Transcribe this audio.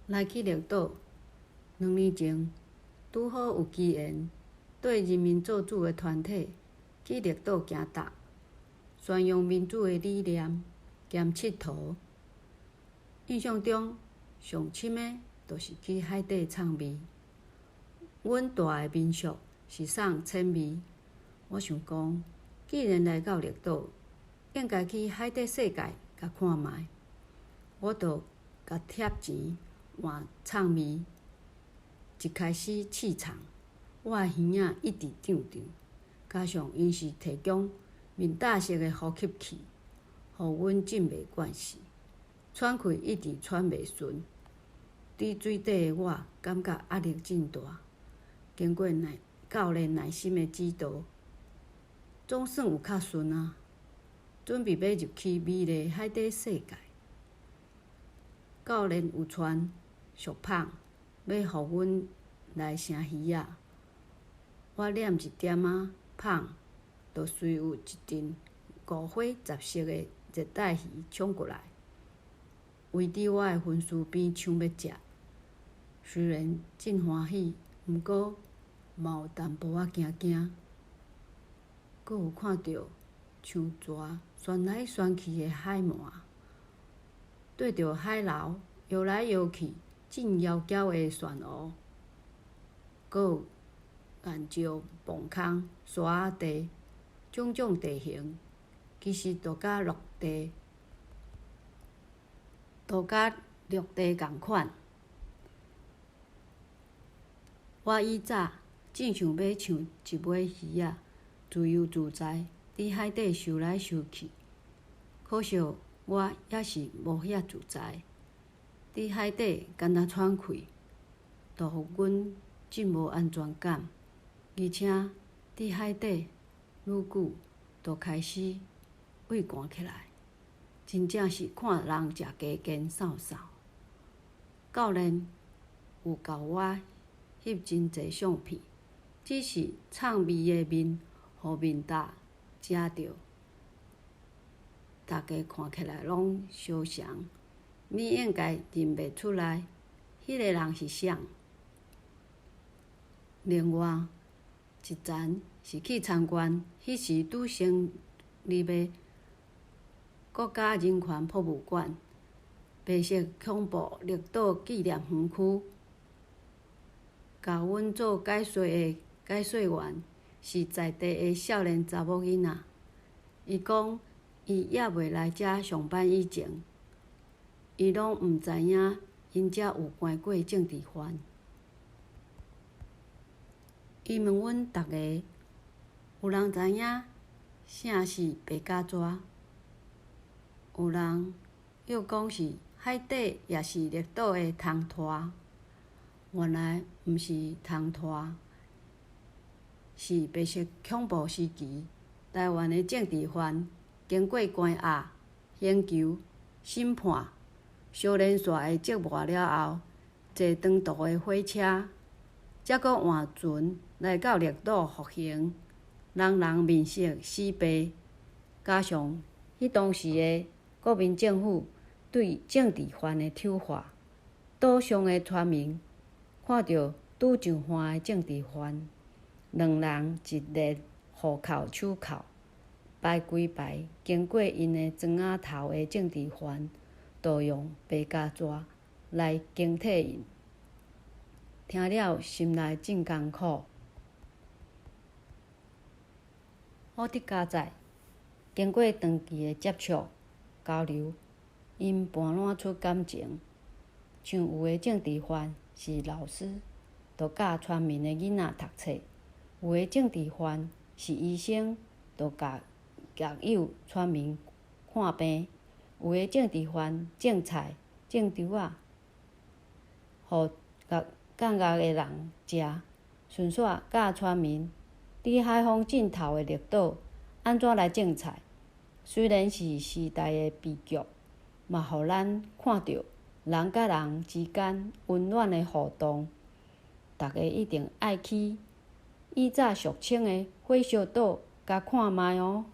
來去綠島，2年前拄好有機緣，綴人民做主的團體去綠島行踏，宣揚民主的理念兼𨑨迌。印象中上深的，就是去海底藏味。阮蹛的民宿是送淺味，我想講，既然來到綠島，應該去海底世界共看覓。我就共貼錢換藏味，一開始試藏，我的耳仔一直脹脹，加上𪜶是提供面罩式的呼吸器，予阮進袂慣勢，喘氣一直喘袂順。佇水底的我感覺壓力真大，經過教練耐心的指導，總算有較順啊！準備欲入去美麗海底世界。教練有傳俗麭，欲予阮來生魚仔。我捻一點仔麭，就隨有一陣五花雜色的熱帶魚衝過來，圍佇我的身軀邊搶欲食。雖然真歡喜，毋過嘛有淡薄仔驚驚。閣有看著像蛇旋來旋去的海鰻，綴著海流搖來搖去，真枵嬌的漩渦。閣有岩石、墓空、沙仔地，種種地形，其實都佮陸地仝款。我以早真想欲像一尾魚仔，自由自在佇海底泅來泅去。可惜我猶是無遐自在，佇海底干焦喘氣，都予阮真無安全感。而且佇海底愈久，就開始畏寒起來，真正是看人食雞肩瘦瘦。教練有共我翕真濟相片，只是藏味的面予面罩遮著，逐家看起來攏相像，你應該認袂出來，彼个人是誰。另外一層是去參觀彼時拄成立的國家人權博物館、白色恐怖綠島紀念園區。共阮做解說的解說員是在地的少年查某囡仔，伊講伊猶未來遮上班以前，伊攏毋知影𪜶遮有關過政治犯。伊問阮逐个，有人知影啥是白膠蛇？有人又講是海底抑是綠島的蟲豸。原來毋是蟲豸，是白色恐怖時期台灣的政治犯經過關押、刑求、審判、燒連續的折磨了後，坐長途的火車，才閣換船來到綠島服刑，人人面色死白。加上彼當時的國民政府對政治犯的處罰，島上的村民看著拄上岸的政治犯，兩人一列鬍銬手銬，排規排經過𪜶的庄仔頭的政治犯，就用白膠蛇來警惕𪜶。聽了心內真艱苦。好得佳哉，經過長期的接觸交流，𪜶盤攆出感情。像有的政治犯是老師，就教村民的囡仔讀冊；有的政治犯是醫生，就共教誘村民看病；有的政治犯種菜、種稻仔，予監獄的人食，順紲教村民佇海風盡頭的綠島按怎來種菜。雖然是時代的悲劇，嘛予咱看著人佮人之間溫暖的互動。逐家一定愛去以早俗稱的火燒島共看覓喔！